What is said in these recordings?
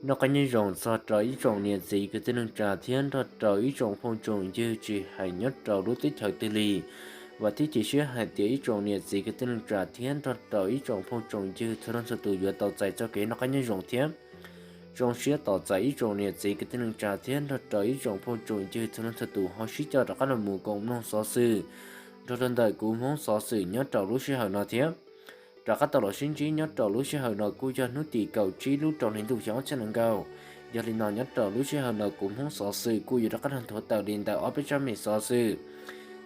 Noj qab nyob zoo txog rau ib tsoom niam txiv kwv tij neej tsa thiab nrog rau ib tsoom phooj tsoom ywg tsis hais nyob rau lub teb chaws twg li. Vam thiab cia siab hais tias ib tsoom niam txiv kwv tij neej tsa thiab nrog rau ib tsoom phooj tsoom ywg txhua leej txhua tus yuav tau txais txoj kev noj qab nyob zoo thiab zoo siab tos txais ib tsoom niam txiv kwv tij neej tsa thiab nrog rau ib tsoom phooj tsoom ywg txhua leej txhua tus ho sib coj rov qab los mus koom mloog xov xwm nrog rau ntawm kuv Hmoob Xov Xwm nyob rau lub sij hawm no thiab. Rov qab tau los sib ntsib nyob rau lub sij hawm no kuj yog hnub tim kaum tsib lub rau hli ntuj xyoo ob txhiab nees nkaum. Yog li no nyob rau lub sij hawm no kuv Hmoob Xov Xwm kuj yuav rov qab los nthuav tawm li ntawm ob peb tsab me xov xwm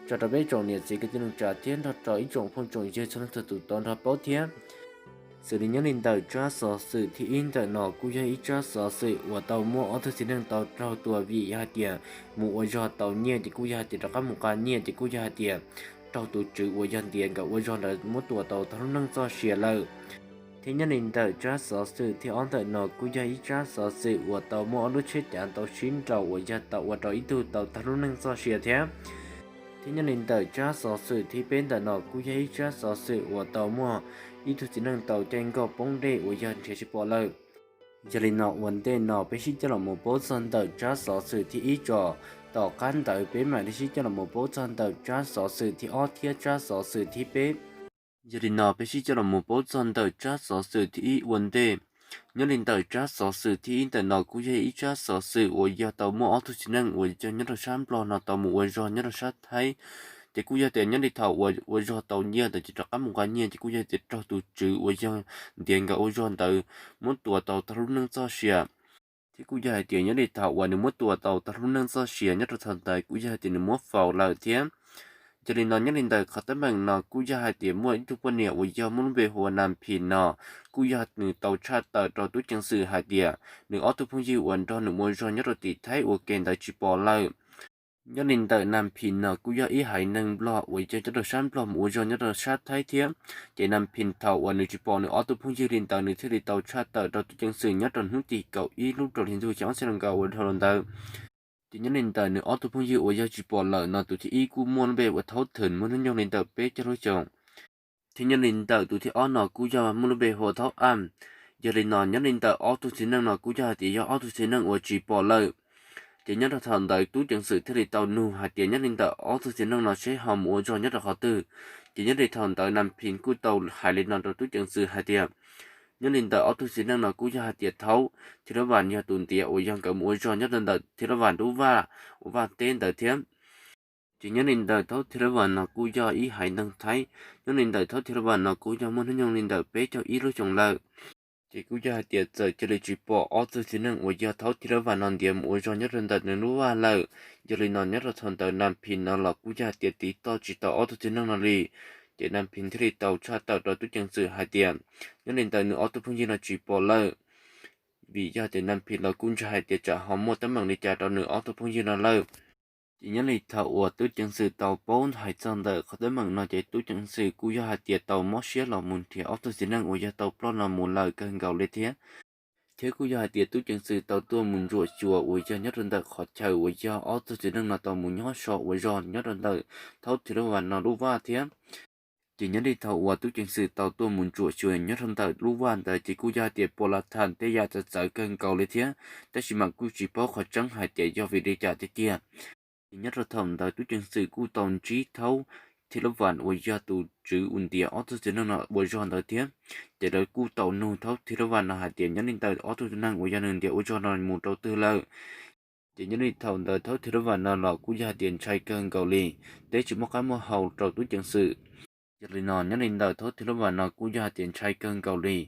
tso rau peb tsoom niam txiv kwv tij neej tsa thiab nrog rau ib tsoom phooj tsoom ywg txhua leej txhua tus tau nrog paub thiab. Xws li nyob li ntawm tsab xov xwm thib ib ntawm no kuj yog ib tsab xov xwm uas tau muaj ob tug txiv neej tau raug tua vim yog hais tias mus ua zog tau nyiaj ces kuj yog hais tias rov qab mus nqa nyiaj ces kuj yog hais tias raug tus tswv uas yog ntiav nkawd ua zog ntawd muab tua tau tag lub neej txoj sia lawm. Thiab nyob li ntawm tsab xov xwm thib ob ntawm no kuj yog ib tsab xov xwm uas tau muaj ob lub tsheb cav tau sib nraus uas yog tau ua rau ib tug tau tag lub neej txoj sia thiab. Thiab nyob li ntawm tsab xov xwm thib peb ntawm no kuj yog ib tsab xov xwm uas tau muaj ib tug txiv neej tau caij nkoj poob dej uas yog nrhiav tsis pom lawm. Yog li no ua ntej no peb sib coj los mus paub txog ntawm tsab xov xwm thib ib tso. Tom qab ntawd peb mam li sib coj los mus paub txog ntawm tsab xov xwm thib ob thiab tsab xov xwm thib peb. Yog li no peb sib coj los mus paub txog ntawm tsab xov xwm thib ib ua ntej. Nyob li ntawm tsab xov xwm thib ib ntawm no kuj yog ib tsab xov xwm uas yog tau muaj ob tug txiv neej uas yog nyob rau sab Nplog no tau mus ua zog nyob rau sab Thaib. Ces kuj yog tias nyob li thaum uas ua zog tau nyiaj ntawd ces rov qab mus nqa nyiaj ces kuj yog tias raug tus tswv uas yog ntiav nkawd ua zog ntawd muab tua tau tag lub neej txoj sia. Thiab kuj yog hais tias nyob li thaum uas nws muab tua tau tag lub neej txoj sia nyob rau thaum ntawd kuj yog hais tias nws muab faus lawm thiab. Yog li no nyob li ntawm qhov teeb meem no kuj yog hais tias muaj ib tug poj niam uas yog muaj lub npe hu ua Nas Phim no, kuj yog nws tau tshaj tawm rau tub ceev xwm hais tias nws ob tug phooj ywg uas nrog nws mus ua zog nyob rau tim Thaib ua ke ntawd tsis pom lawm. Nyob li ntawm Nas Phim no kuj yog ib haiv neeg Nplog uas yog nyob rau sab Nplog mus ua zog nyob rau sab Thaib thiab. Ces Nas Phim thaum uas nws tsis pom nws ob tug phooj ywg li ntawd nws thiaj li tau tshaj tawm rau tub ceev xwm nyob rau hnub tim kaum ib lub rau hli ntuj xyoo ob txhiab nees nkaum uas dhau los ntawd. Ces nyob li ntawm nws ob tug phooj ywg uas yog tsis pom lawm no tus thib ib kuj muaj lub npe ua Thaub Thwm muaj hnub nyoog li ntawm peb caug lub xyoos. Thiab nyob li ntawm tus thib ob no kuj yog muaj lub npe hu ua Thaub Am. Yog li no nyob li ntawm ob tug txiv neej no kuj yog hais tias yog ob tug txiv neej uas tsis pom lawm. Ces nyob rau thaum ntawd tub ceev xwm thiaj li tau nug hais tias nyob li ntawm ob tug txiv neej no seb ho mus ua zog nyob rau qhov twg. Ces nyob li thaum ntawd Nas Phim kuj tau hais li no rau tub ceev xwm hais tias nyob li ntawm ob tug txiv neej no kuj yog hais tias Thaub Thib Lab Vas yog tus ntiav uas yog nkawd mus ua zog nyob rau ntawm Thib Lab Vas lub vaj uas vaj teb ntawd thiab. Ces nyob li ntawm Thaub Thib Lab Vas no kuj yog ib haiv neeg Thaib. Nyob li ntawm Thaub Thib Lab Vas no kuj yog muaj hnub nyoog li ntawm peb caug ib lub xyoos lawm. Ces kuj yog hais tias txawm cia li tsis pom ob tug txiv neej uas yog Thaub Thib Lab Vas no ntiav mus ua zog nyob rau ntawm nws lub vaj lawm. Yog li no nyob rau thaum ntawd Nas Phim no los kuj yog hais tias tiv toj tsis tau ob tug txiv neej no li. Ces Nas Phim thiaj li tau tshaj tawm rau tub ceev xwm hais tias nyob li ntawm nws ob tug phooj ywg no tsis pom lawm. Vim yog tias Nas Phim los kuj ntshai hais tias tsam ho muaj teeb meem li cas rau nws ob tug phooj ywg no lawm. Ces nyob li thaum uas tub ceev xwm tau paub hais txog ntawm qhov teeb meem no ces tub ceev xwm kuj yog hais tias tau mob siab los mus nrhiav ob tug txiv neej uas yog tau ploj no mus lawm kawg nkaus li thiab. Thiab kuj yog hais tias tub ceev xwm tau tuaj mus ntsuam xyuas uas yog nyob rau ntawm qhov chaw uas yog ob tug txiv neej no tau mus nyob so ua zog nyob rau ntawm Thaub Thib Lab Vas no lub vaj thiab. Ces nyob li thaum uas tub ceev xwm tau tuaj mus ntsuam xyuas nyob rau ntawm lub vaj ntawd ces kuj yog hais tias pom las tham tej yam txawv txawv kawg nkaus li thiab, tab sis mas kuj tsis paub qhov tseeb hais tias yog vim li cas tiag tiag. Ces nyob rau thaum ntawd tub ceev xwm kuj tau ntsib Thaub Thib Lab Vas uas yog tus tswv uas ntiav ob tug txiv neej no ua zog ntawd thiab. Ces lawv kuj tau nug Thaub Thib Lab Vas no hais tias nyob li ntawm ob tug txiv neej uas yog nws ntiav ua zog no mus rau twg lawm. Ces nyob li thaum ntawd Thaub Thib Lab Vas no los kuj yog hais tias ntshai kawg nkaus li, teb tsis muaj qab muaj hau rau tub ceev xwm. Yog li no nyob li ntawm Thaub Thib Lab Vas no kuj yog hais tias ntshai kawg nkaus li,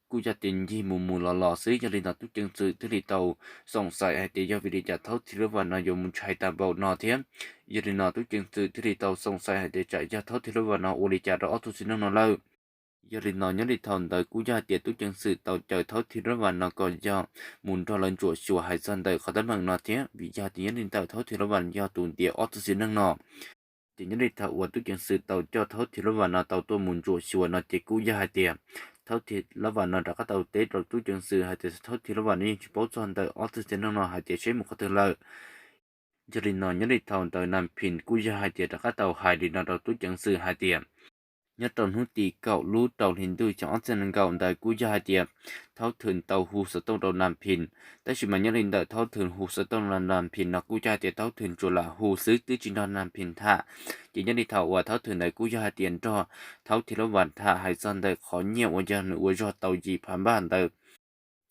kuj yog tias ncig mus mus los los xwb. Yog li no tub ceev xwm thiaj li tau xoom xaiv hais tias yog vim li cas Thaub Thib Lab Vas no yuav mus ntshai tas npaum no thiab. Yog li no tub ceev xwm thiaj li tau xoom xaiv hais tias tsam yog Thaub Thib Lab Vas no ua li cas rau ob tug txiv neej no lawm. Yog li no nyob li thaum ntawd kuj yog hais tias tub ceev xwm tau caw Thaub Thib Lab Vas no kom yog mus nrog lawv ntsuam xyuas hais txog ntawm qhov teeb meem no thiab, vim yog tias nyob li ntawm Thaub Thib Lab Vas yog tus ntiav ob tug txiv neej no. Ces nyob li thaum uas tub ceev xwm tau coj Thaub Thib Lab Vas no tau tuaj mus ntsuam xyuas no ces kuj yog hais tias Thaub Thib Lab Vas no rov qab tau teb rau tub ceev xwm hais tias Thaub Thib Lab Vas no yeej tsis paub txog ntawm ob tug txiv neej no hais tias seb mus qhov twg lawm. Yog li no nyob li thaum ntawd Nas Phim kuj yog hais tias rov qab tau hais li no rau tub ceev xwm hais tias nyob rau hnub tim kaum lub rau hli ntuj xyoo ob txhiab nees nkaum ntawd kuj yog hais tias Thaub Thwm tau hu xov tooj rau Nas Phim. Tab sis mas nyob li ntawm Thaub Thwm hu xov tooj rau Nas Phim no kuj yog hais tias Thaub Thwm tsuas lam hu xwb twb tsis nrog Nas Phim tham. Ces nyob li thaum uas Thaub Thwm ntawd kuj yog hais tias nrog Thaub Thib Lab Vas tham hais txog ntawm qhov nyiaj uas yog nws ua zog tau yim phav npaj ntawd.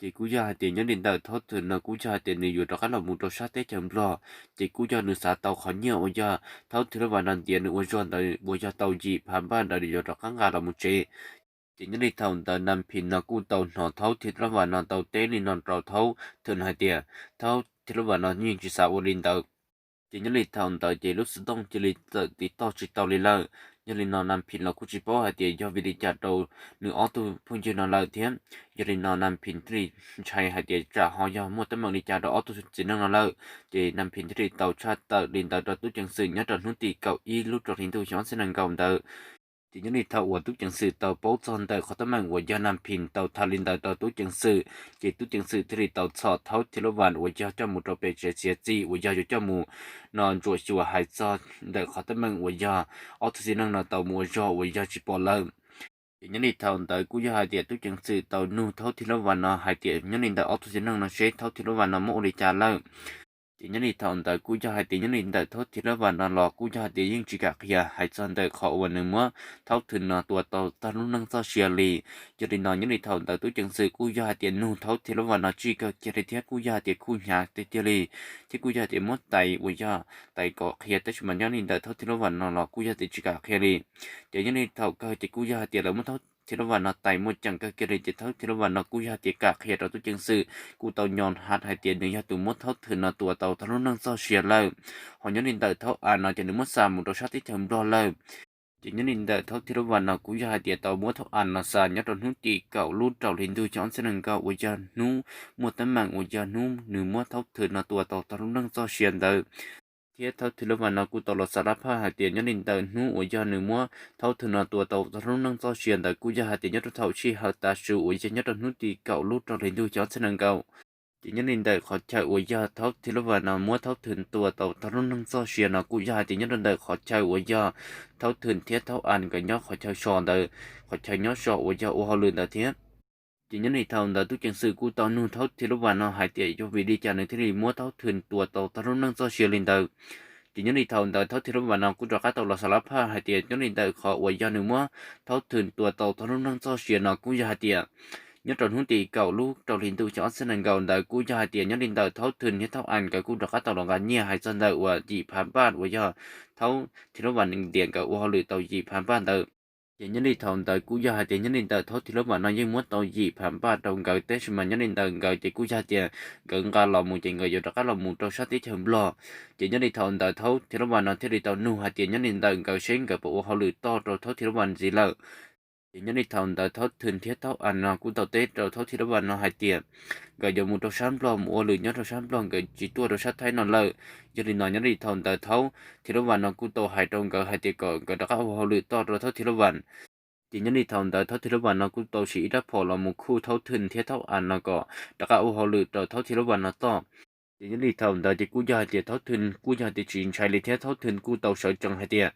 Ces kuj yog hais tias nyob li ntawm Thaub Thwm no kuj yog hais tias nws yuav rov qab los mus rau sab teb chaws Nplog, ces kuj yog nws xav tau qhov nyiaj uas yog Thaub Thib Lab Vas no ntiav nws ua zog ntawd uas yog tau yim phav npaj ntawd yuav rov qab nqa los mus tsev. Ces nyob li thaum ntawd Nas Phim no kuj tau hnov Thaub Thib Lab Vas no tau teb li no rau Thaub Thwm hais tias Thaub Thib Lab Vas no yeej tsis xav ua li ntawd. Ces nyob li thaum ntawd ces lub xov tooj cia li txawm tiv toj tsis tau li lawm. Yog li no Nas Phim los kuj tsis paub hais tias yog vim li cas rau nws ob tug phooj ywg no lawm thiab. Yog li no Nas Phim thiaj li ntshai hais tias tsam ho yog muaj teeb meem li cas rau ob tug txiv neej no lawm. Ces Nas Phim thiaj li tau tshaj tawm li ntawd rau tub ceev xwm nyob rau hnub tim kaum ib lub rau hli ntuj xyoo ob txhiab nees nkaum ntawd. Ces nyob li thaum uas tub ceev xwm tau paub txog ntawm qhov teeb meem uas yog Nas Phim tau tham li ntawd rau tub ceev xwm, ces tub ceev xwm thiaj li tau txhom Thaub Thib Lab Vas uas yog coj mus rau pem tsev txiav txim uas yog yuav coj mus no ntsuam xyuas hais txog ntawm qhov teeb meem uas yog ob tug txiv neej no tau mus ua zog uas yog tsis pom lawm. Ces nyob li thaum ntawd kuj yog hais tias tub ceev xwm tau nug Thaub Thib Lab Vas no hais tias nyob li ntawm ob tug txiv neej no seb Thaub Thib Lab Vas no muab ua li cas lawm. Ces nyob li thaum ntawd kuj yog hais tias nyob li ntawm Thaub Thib Lab Vas no los kuj yog hais tias yeej tsis kam qhia hais txog ntawm qhov uas nws muab Thaub Thwm no tua tau tag lub neej txoj sia li. Yog li no nyob li thaum ntawd tub ceev xwm kuj yog hais tias nug Thaub Thib Lab Vas no tsij kawg kiag li thiab kuj yog hais tias khuj hnyav tiag tiag li, thiab kuj yog hais tias muab tais uas yog tais kom qhia, tab sis mas nyob li ntawm Thaub Thib Lab Vas no los kuj yog tias tsis kam qhia li. Ces nyob li thaum kawg ces kuj yog hais tias lawv muab Thaub Thib Lab Vas no tais muaj ceem kawg kiag li, ces Thaub Thib Lab Vas no kuj yog hais tias kam qhia rau tub ceev xwm, kuj tau nyo has hais tias nws yog tus muab Thaub Thwm no tua tau tag lub neej txoj sia lawm. Ho nyob li ntawm Thaub As no ces nws muab xa mus rau sab teb chaws Nplog lawm. Ces nyob li ntawm Thaub Thib Lab Vas no kuj yog hais tias tau muab Thaub As no xa nyob rau hnub tim kaum lub rau hli ntuj xyoo ob txhiab nees nkaum uas yog hnub muaj teeb meem uas yog hnub nws muab Thaub Thwm no tua tau tag lub neej txoj sia ntawd. Thiab Thaub Thwm Lab Vas no kuj tau los xa lab phaj hais tias nyob li ntawm hnub uas yog nws muab Thaub Thwm no tua tau tag lub neej txoj sia ntawd kuj yog hais tias nyob rau thaum sij hawm tav su uas yog nyob rau hnub tim kaum lub rau hli ntuj xyoo ob txhiab nees nkaum. Ces nyob li ntawm qhov chaw uas yog Thaub Thwm Lab Vas no muab Thaub Thwm tua tau tag lub neej txoj sia no kuj yog hais tias nyob rau ntawm qhov chaw uas yog Thaub Thwm thiab Thaub As nkawd nyob qhov chaw so ntawd, qhov chaw nyob so uas yog ua hauj lwm ntawd thiab. Ces nyob li thaum ntawd tub ceev xwm kuj tau nug Thaub Thwm Lab Vas no hais tias yog vim li cas nws thiaj li muab Thaub Thwm tua tau tag lub neej txoj sia li ntawd. Ces nyob li thaum ntawd Thaub Thwm Lab Vas no kuj rov qab tau los xa lab phaj hais tias nyob li ntawm qhov uas yog nws muab Thaub Thwm tua tau tag lub neej txoj sia no kuj yog hais tias nyob rau hnub tim kaum lub rau hli ntuj xyoo ob txhiab nees nkaum ntawd kuj yog hais tias nyob li ntawm Thaub Thwm thiab Thaub As nkawd kuj rov qab tau los nqa nyiaj hais txog ntawm uas yim phav npaj uas yog Thaub Thwm Lab Vas ntiav nkawd ua hauj lwm tau yim phav npaj ntawd. Ces nyob li thaum ntawd kuj yog hais tias nyob li ntawm Thaub Thwm Lab Vas no yeej muab tau yim phav npaj rau nkawd, tab sis mas nyob li ntawm nkawd ces kuj yog hais tias nkawd nqa los mus ces nkawd yuav rov qab los mus rau sab teb chaws Nplog. Ces nyob li thaum ntawd Thaub Thwm Lab Vas no thiaj li tau nug hais tias nyob li ntawm nkawd seb nkawd puas ua hauj lwm toj rau Thaub Thwm Lab Vas ntxiv lawm. Ces nyob li thaum ntawd Thaub Thwm thiab Thaub As no kuj tau teb rau Thaub Thwm Lab Vas no hais tias nkawd yuav mus rau sab Nplog mus ua lwm nyob rau sab Nplog, nkawd tsis tuaj rau sab Thaib no lawm. Yog li no nyob li thaum ntawd Thaub Thwm Lab Vas no kuj tau hais rau nkawd hais tias kom nkawd rov qab ua hauj lwm toj rau Thaub Thwm Lab Vas. Ces nyob li thaum ntawd Thaub Thwm Lab Vas no kuj tau siv ib rab phom los mus khuj Thaub Thwm thiab Thaub As no kom rov qab ua hauj lwm rau Thaub Thwm Lab Vas no toj. Ces nyob li thaum ntawd ces kuj yog hais tias Thaub Thwm kuj yog hais tias tsis ntshai li thiab Thaub Thwm kuj tau sawv tsees hais tias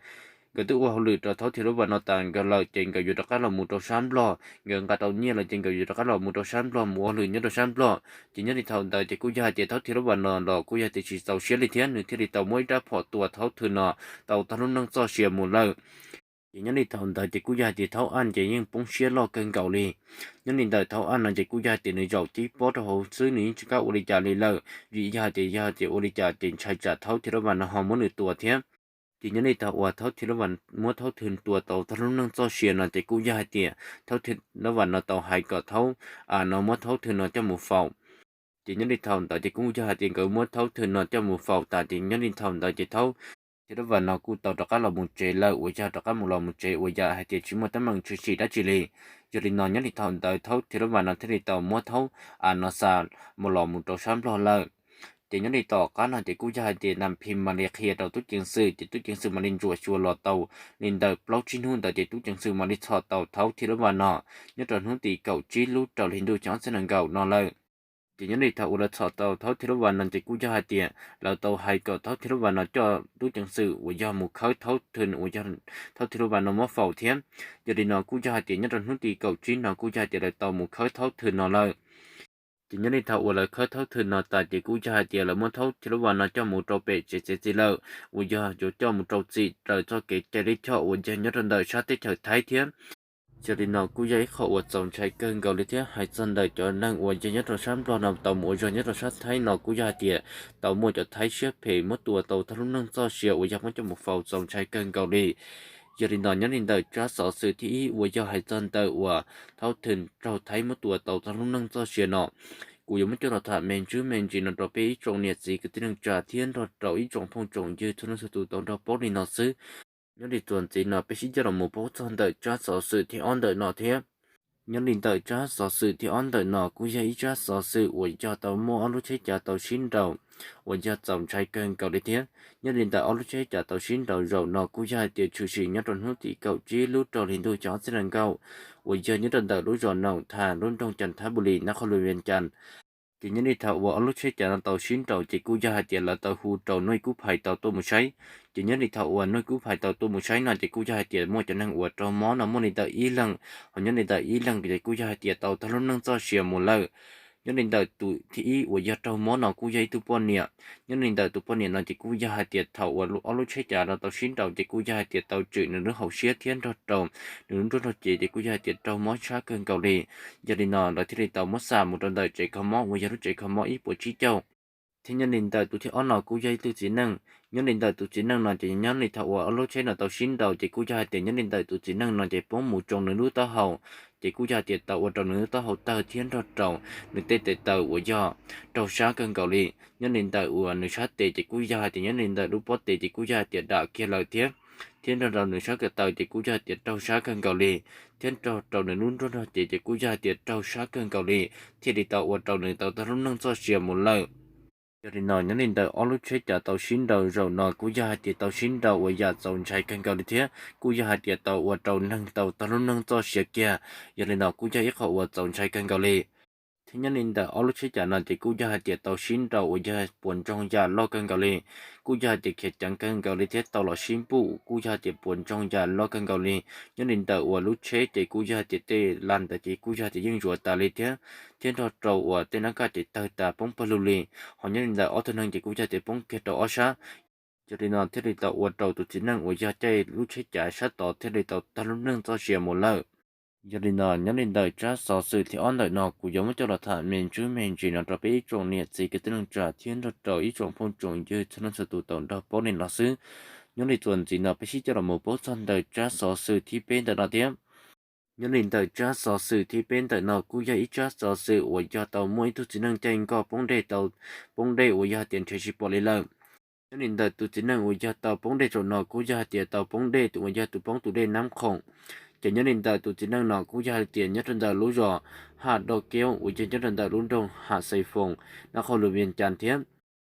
nkawd twb ua hauj lwm rau Thaub Thwm Lab Vas no tas nkawd lawm ces nkawd yuav rov qab los mus rau sab Nplog, nkawd nqa tau nyiaj lawm ces nkawd yuav rov qab los mus rau sab Nplog mus ua hauj lwm nyob rau sab Nplog. Ces nyob li thaum ntawd ces kuj yog hais tias Thaub Thwm Lab Vas no los kuj yog hais tias tsis txaus siab li thiab nws thiaj li tau muab ib rab phom tua Thaub Thwm no tau tag lub neej txoj sia mus lawm. Ces nyob li thaum ntawd ces kuj yog hais tias Thaub As ces yeej poob siab loj kawg nkaus li. Nyob li ntawm Thaub As no ces kuj yog hais tias nws zaum cib pob rau hauv xwb, nws yeej tsis kam ua li cas li lawm, vim yog hais tias yog hais tias ua li cas ces ntshai tsam Thaub Thwm Lab Vas no ho muab nws tua thiab. Ces nyob li thaum uas Thaub Thwm Lab Vas muab Thaub Thwm tua tau tag lub neej txoj sia no ces kuj yog hais tias Thaub Thwm Lab Vas no tau hais kom Thaub As no muab Thaub Thwm no coj mus faus. Ces nyob li thaum ntawd ces kuj yog hais tias nkawd muab Thaub Thwm no coj mus faus tas ces nyob li thaum ntawd ces Thaub Thwm Lab Vas no kuj tau rov qab los mus tsev lawm, uas yog rov qab mus los mus tsev uas yam hais tias tsis muaj teeb meem tshwm sim dab tsi li. Yog li no nyob li thaum ntawd Thaub Thwm Lab Vas no thiaj li tau muab Thaub As no xa mus los mus rau sab Nplog lawm. Ces nyob li tom qab no ces kuj yog hais tias Nas Phim mam li qhia rau tub ceev xwm ces tub ceev xwm mam li ntsuam xyuas los tau li ntawm plaub tsib hnub ntawd ces tub ceev xwm mam li txhom tau Thaub Thwm Lab Vas no nyob rau hnub tim kaum tsib lub rau hli ntuj xyoo ob txhiab nees nkaum no lawm. Ces nyob li thaum uas lawv txhom tau thaub thib lub vas no ces kuj yog hais tias lawv tau hais kom thaub thib lub vas no coj tub ceev xwm uas yog mus khawb thaub thwm uas yog thaub thib lub vas no muab faus thiab. Yog li no kuj yog hais tias nyob rau hnub tim kaum tsib no kuj yog hais tias lawv tau mus khawb thaub thwm no lawm. Ces nyob li thaum uas lawv khawb thaub thwm no tas ces kuj yog hais tias lawv muab thaub thib lub vas no coj mus rau pem tsev txiav txim lawm uas yog yuav coj mus rau txim raws txoj kev cai lij choj uas yog nyob rau ntawm sab teb chaws Thaib thiab. Yog li no kuj yog ib qho uas txaus ntshai kawg nkaus li thiab. Hais txog ntawm cov neeg uas yog nyob rau sab Nplog no tau mus ua zog nyob rau sab Thaib no kuj yog hais tias tau muaj cov Thaib siab phem muab tua tau tag lub neej txoj sia uas yog muab coj mus faus txaus ntshai kawg nkaus li. Yog li no nyob li ntawm tsab xov xwm thib ib uas yog hais txog ntawm uas thaub thwm raug Thaib muab tua tau tag lub neej txoj sia no, kuv yuav muab coj los tham me ntsis me ntsis no rau peb ib tsoom niam txiv kwv tij neej tsa thiab nrog rau ib tsoom phooj tsoom ywg txhua leej txhua tus tau nrog paub li no xwb. Nyob li txuas ntxiv no peb sib coj los mus paub txog ntawm tsab xov xwm thib ob ntawm no thiab. Nyob li ntawm tsab xov xwm thib ob ntawm no kuj yog ib tsab xov xwm uas yog tau muaj ob lub tsheb cav tau sib nraus uas yog txaus ntshai kawg nkaus li thiab. Nyob li ntawm ob lub tsheb cav tau sib nraus zaum no kuj yog hais tias tshwm sim nyob rau hnub tim kaum tsib lub rau hli ntuj xyoo ob txhiab nees nkaum uas yog nyob rau ntawm lub zos Noom Thas lub nroog Cas Thab Npu Lis nab qhov lus Vias Cas. Ces nyob li thaum uas ob lub tsheb cav no tau sib nraus ces kuj yog hais tias lawv tau hu rau nuj ib kub phais tau tuaj mus saib. Ces nyob li thaum uas nuj ib kub phais tau tuaj mus saib no ces kuj yog hais tias muaj cov neeg uas raug mob no muaj li ntawm ib leeg, ho nyob li ntawm ib leeg ces kuj yog hais tias tau tag lub neej txoj sia mus lawm. Nyob li ntawm tus thib ib uas yog raug mob no kuj yog ib tug poj niam. Nyob li ntawm tus poj niam no ces kuj yog hais tias thaum uas ob lub tsheb cav no tau sib nraus ces kuj yog hais tias tau tswm nws lub hauv siab thiab nrog rau nws lub nruab nrog cev ces kuj yog hais tias raug mob sab kawg nkaus li. Yog li no lawv thiaj li tau muab xa mus rau ntawm tsev kho mob uas yog lub tsev kho mob ib puas tsib caug. Thiab nyob li ntawm tus thib ob no kuj yog ib tug txiv neej. Nyob li ntawm tus txiv neej no ces nyob li thaum uas ob lub tsheb no tau sib nraus ces kuj yog hais tias nyob li ntawm tus txiv neej no ces poob mus tsoo nws lub taub hau, ces kuj yog hais tias tau ua rau nws lub taub hau tawg thiab nrog rau nws tej tes taw uas yog raug sab kawg nkaus li. Nyob li ntawm uas nws sab tes ces kuj yog hais tias nyob li ntawm lub pob tes ces kuj yog hais tias dam kiag lawm thiab, thiab nrog rau nws sab ko taw ces kuj yog hais tias raug sab kawg nkaus li, thiab nrog rau nws lub nruab nrog cev ces kuj yog hais tias raug sab kawg nkaus li, thiaj li tau ua rau nws tau tag lub neej txoj sia mus lawm. Yog li no nyob li ntawm ob lub tsheb cav tau sib nraus zaum no kuj yog hais tias tau sib nraus uas yam txaus ntshai kawg nkaus li thiab kuj yog hais tias tau ua rau neeg tau tag lub neej txoj sia kiag. Yog li no kuj yog ib qho uas txaus ntshai kawg nkaus li. Thiab nyob li ntawm ob lub tsheb cav no ces kuj yog hais tias tau sib nraus uas yog puas ntsoog yam loj kawg nkaus li, kuj yog hais tias khiav ceev kawg nkaus li thiab tau los sib npuj kuj yog hais tias puas ntsoog yam loj kawg nkaus li. Nyob li ntawm uas lub tsheb ces kuj yog hais tias tej las ntawd ces kuj yog hais tias yeej zuav tas li thiab, thiab nrog rau uas tej nab kaj ces tawg tas poob pawg lug li. Ho nyob li ntawm ob tug neeg ces kuj yog hais tias poob kiag rau ob sab. Yog li no thiaj li tau ua rau tus txiv neej uas yog caij lub tsheb cav sab tod thiaj li tau tag lub neej txoj sia mus lawm. Yog li no nyob li ntawm tsab xov xwm thib ob ntawm no kuv yuav muab coj los tham me ntsis me ntsis no rau peb ib tsoom niam txiv kwv tij neej tsa thiab nrog rau ib tsoom phooj tsoom ywg txhua leej txhua tus tau nrog paub li no xwb. Nyob li txuas ntxiv no peb sib coj los mus paub txog ntawm tsab xov xwm thib peb ntawm no thiab. Nyob li ntawm tsab xov xwm thib peb ntawm no kuj yog ib tsab xov xwm uas yog tau muaj ib tug txiv neej caij nkoj poob dej tau, poob dej uas yog hais tias nrhiav tsis pom li lawm. Nyob li ntawm tus txiv neej uas yog tau poob dej zaum no kuj yog hais tias tau poob dej uas yog tus poob tus dej Nab Khoom. Ces nyob li ntawm tus txiv neej no kuj yog hais tias nyob rau ntawm lub zos Haj Doj Keub uas yog nyob rau ntawm lub nroog Ham Xais Foos nab qhov lus Vias Cas thiab.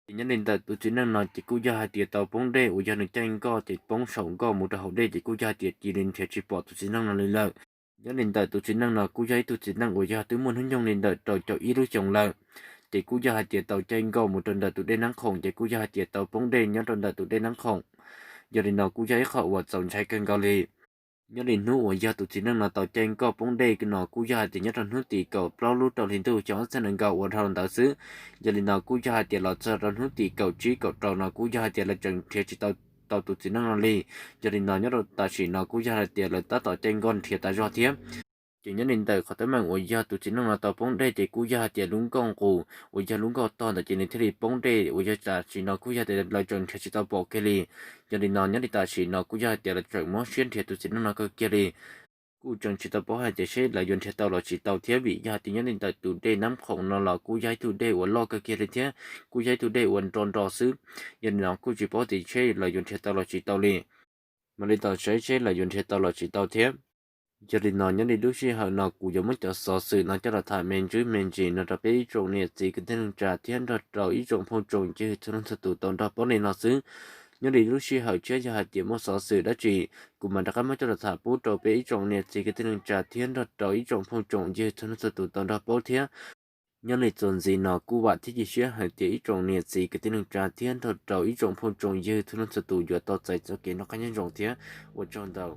Ces nyob li ntawm tus txiv neej no ces kuj yog hais tias tau poob dej uas yog nws caij nkoj ces poob saum nkoj mus rau hauv dej ces kuj yog hais tias cia li nrhiav tsis pom tus txiv neej no li lawm. Nyob li ntawm tus txiv neej no kuj yog ib tug txiv neej uas yog twb muaj hnub nyoog li ntawm rau caum ib lub xyoos lawm. Ces kuj yog hais tias tau caij nkoj mus rau ntawm tus dej Nab Khoom ces kuj yog hais tias tau poob dej nyob rau ntawm tus dej Nab Khoom. Yog li no kuj yog ib qho uas txaus ntshai kawg nkaus li. Nyob li hnub uas yog tus txiv neej no tau caij nkoj poob dej no kuj yog hais tias nyob rau hnub tim kaum plaub lub rau hli ntuj xyoo ob txhiab nees nkaum uas dhau ntawd xwb. Yog li no kuj yog hais tias los txog rau hnub tim kaum tsib kaum rau no kuj yog hais tias lawv tseem nrhiav tsis tau, tau tus txiv neej no li. Yog li no nyob rau tam sim no kuj yog hais tias lawv tab tom caij nkoj nrhiav tas zog thiab. Ces nyob li ntawm qhov teeb meem uas yog tus txiv neej no tau poob dej ces kuj yog hais tias lub nkoj nqus uas yog lub nkoj tog ntawd ces nws thiaj li poob dej uas yog tam sim no kuj yog tias lawv tseem nrhiav tsis tau pom kiag li. Yog li no nyob li tam sim no kuj yog hais tias lawv tseem mob siab nrhiav tus txiv neej no kawg kiag li. Kuj tseem tsis tau paub hais tias seb lawv yuav nrhiav tau los tsis tau thiab vim yog hais tias nyob li ntawm tus dej Nab Khoom no los kuj yog ib tug dej uas loj kawg kiag li thiab kuj yog ib tug dej uas nro nro xwb. Yog li no kuj tsis paub tias seb lawv yuav nrhiav tau los tsis tau li. Mam li tos saib seb lawv yuav nrhiav tau los tsis tau thiab. Yog li no nyob li lub sij hawm no kuv yuav muab cov xov xwm no coj los tham me ntsis me ntsis no rau peb ib tsoom niam txiv kwv tij neej tsa thiab nrog rau ib tsoom phooj tsoom ywg txhua leej txhua tus tau nrog paub li no xwb. Nyob li lub sij hawm tshiab yog hais tias muaj xov xwm dab tsi, kuv mam rov qab muab coj los tham pub rau peb ib tsoom niam txiv kwv tij neej tsa thiab nrog rau ib tsoom phooj tsoom ywg txhua leej txhua tus tau nrog paub thiab. Nyob li txuas ntxiv no kuj vam thiab cia siab hais tias ib tsoom niam txiv kwv tij neej tsa thiab nrog rau ib tsoom phooj tsoom ywg txhua leej txhua tus yuav tau txais txoj kev noj qab nyob zoo thiab ua tsaug ntau.